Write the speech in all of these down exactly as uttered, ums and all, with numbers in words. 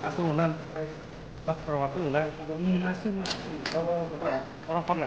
Aku nang. Bak, oro aku nang. Oro kono.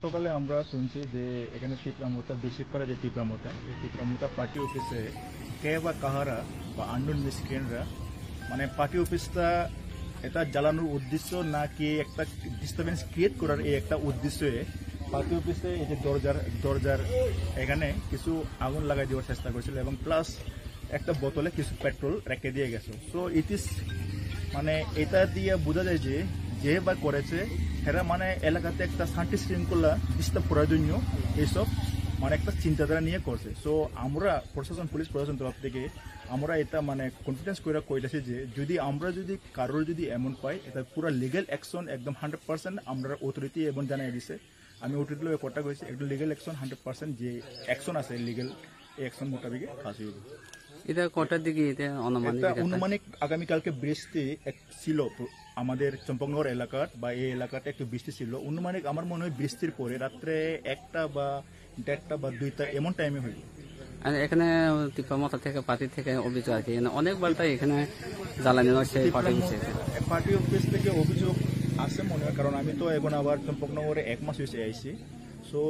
সকালে আমরা শুনছি যে এখানে তিপ্রা মোর্চা, বিশেষ করে যে তিপ্রা মোর্চা, এই তিপ্রা মোর্চা পার্টি অফিসে কে বা কাহারা বা আননোন মিসক্রিয়েন্টরা, মানে, পার্টি অফিসটা এটা জ্বালানোর উদ্দেশ্য নাকি একটা ডিস্টারবেন্স ক্রিয়েট করার এই একটা উদ্দেশ্যে পার্টি অফিসে এই যে দরজার দরজার এখানে কিছু আগুন লাগাই দেওয়ার চেষ্টা করেছিল এবং প্লাস একটা বোতলে কিছু পেট্রোল রেখে দিয়ে গেছে। সো ইট ইজ, মানে, এটা দিয়ে বোঝা যায় যে যে বা করেছে, এরা, মানে, এলাকাতে একটা শান্তি শৃঙ্খলা ডিস্টার্ব করার জন্য এইসব, মানে, একটা চিন্তাধারা নিয়ে করছে। সো আমরা প্রশাসন, পুলিশ প্রশাসন তরফ থেকে আমরা এটা, মানে, কনফিডেন্স করে কইতাছি যে যদি আমরা যদি কারোর যদি এমন পাই, এটা পুরো লিগ্যাল অ্যাকশন একদম হান্ড্রেড পার্সেন্ট আমরা অথরিটি এবং জানাই দিছে। আমি অতীত লগে কন্ট্যাক্ট হয়েছি, একদম লিগ্যাল অ্যাকশন হান্ড্রেড পার্সেন্ট যে অ্যাকশন আছে লিগ্যাল, এই অ্যাকশন মোতাবেক ফাঁসি হইব। এটা কটার দিকে, এটা অনুমানিক এটা? এটা আনুমানিক আগামীকালকে বৃষ্টি এক ছিল প্র-, আমাদের চম্পকনগর এলাকার বা এই এলাকাতে একটু বৃষ্টি ছিল। আনুমানিক আমার মনে হয় বৃষ্টির পরে রাত্রে একটা বা দেড়টা বা দুইটা এমন টাইমে হইব। আর এখানে তিপ্রা মোর্চা থেকে, পার্টি থেকে অভিযোগ আছে, মানে, অনেকবার তাই এখানে জ্বালানি হচ্ছে পার্টি অফিসে। পার্টি অফিস থেকে অভিযোগ আছে মনে হয়, কারণ আমি তো এখন আবার চম্পকনগরে এক মাস হয়েছে আইছি। সো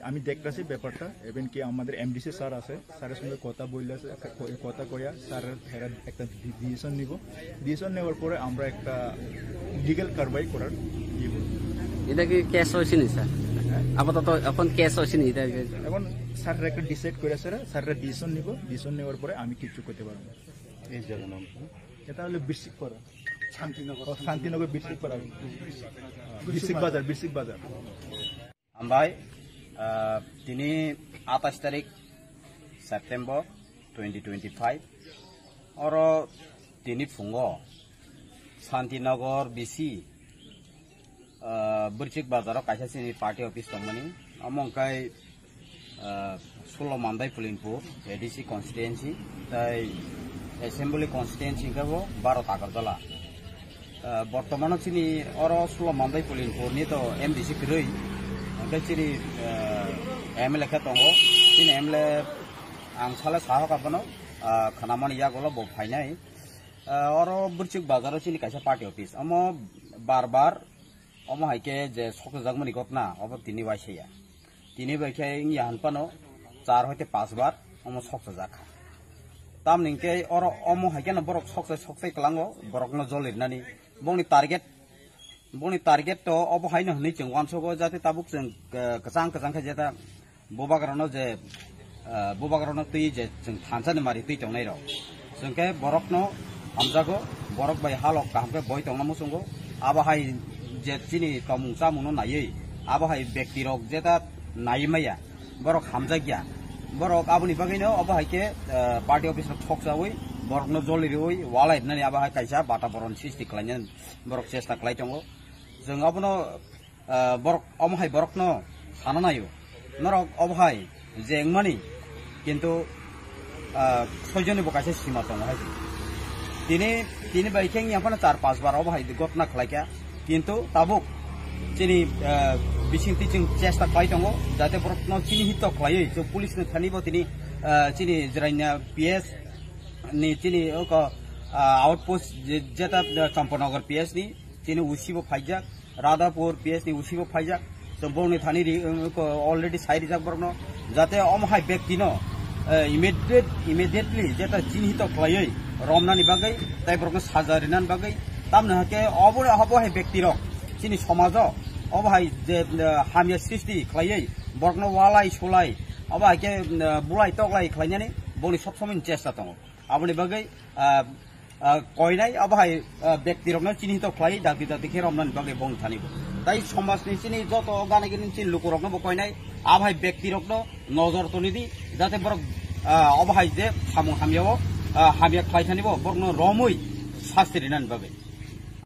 আমি দেখতেছি ব্যাপারটা, even কি আমাদের এমডিসি স্যার আছে, স্যারের সঙ্গে কথা বললে, কথা কইয়া স্যার এরা একটা ডিসিশন নিব। ডিসিশন নেওয়ার পরে আমরা একটা লিগ্যাল কারবাই করার ইয়ে করব। এটা কি কেস হয়েছে নি, স্যার? হ্যাঁ। আপাতত এখন কেস হয়েছে নি, এটা কি? এখন স্যাররা একটা ডিসাইড করে, স্যার, স্যাররা ডিসিশন নিব। ডিসিশন নেওয়ার পরে আমি কিচ্ছু করতে পারবো না। এই জায়গার নাম কি? এটা হলো বিরসিকপাড়া। শান্তিনগর। ও, শান্তিনগর বিরসিকপাড়া। বিরসিক বাজার, বিরসিক বাজার। Hambai, ah, tini atais tarik September twenty twenty-five. Oro tini phungo Santinagar bisi, ah, Birchik bazaro kaisa chini party office tongmani. Omo hwnkhe, ah, Sulo Mandai Pulinpur, A D C constituency, tai assembly constituency hwnkhe bo Baro Takarjala. Ah, bortomano chini oro Sulo Mandai Pulinpur ni to M D C kwrwi, hwnkhe chini, ah, M L A khe tongo. Chini M L A ang sale saha ka bono, ah, khanamani yagulo bo phainai. Ah, oro Birchik bazaro chini kaisa party office. Omo bar bar, omo hai khe je sokjakmani ghotna, obo tini waisaya. Tini bai khe wngya hwn phano char hoite panch bar omo sokchajak kha. Tamni hwnkhe oro omo hai kheno borok sokchai sokchai kwlango, borokno jolirnani. Bongni target, bongni target to obo haino hwnwi chwng uansugo, jate tabuk chwng, eh, kwchang kwchang khe jeta bubagrano je, eh, bubagrano twi je chwng thansa ni mari twi tongnai rok. Chwng khe borokno hamjago, borok bai halok kaham khe boi tongna muchungo. Abo hai je chini tongmung chamung no naiwi, abo hai bekti rok jeta naiwi maya, borok hamjakya. Borok aboni bagwi no obo hai khe, eh, party office rok thoksawi, borokno joli riwi, walai rwnani abo hai kaisa bataboron sristi khlainani borok chesta khlai tongo. Chwng abono ah, borok, omo hai borokno sana naio. Norok obo hai je wngmani, kintu, ah, soijoni bo kaisa sima tongo hai. Tini, tini bai khe wngya phano char panch bar obo hai ghotna khlaikha. Kintu tabuk chini, ah, bising tiching chesta khlai tongo, jate borokno chini hito khlaiwi, je police ni thani bo tini, ah, chini Jraina P S ni chini oko, ah, outpost je-, jeta, ah, Champanagar P S ni chini O C bo phaijak, Radhapur P S ni O C bo phaijak. So, bongni thani ri-, um, ko already sai rijak borokno, jate omo hai bektino, eh, immediate, immediately jeta chinhito khlaiwi romnani bagwi, tai borokno saja rinani bagwi, tamni hakhe obo, obo hai bektirok chini somajo obo hai je, eh, hamya sristi khlaiwi borokno walai sulai, obo hai khe, eh, bulai toklai khlainani bongni sob somoi chesta tongo. Aboni bagwi, ah, ah, koinai abo hai, ah, bektirokno chinhito khlai dakti dakti khe romnani bagwi bong thani bo. Tai somajni chini joto gana gini chini lukurokno bo koinai abo hai bektirokno nojor toni di, jate borok, ah, obo hai je samung hamya o, ah, hamya khlai thani bo borokno romwi sasti rinani bagwi.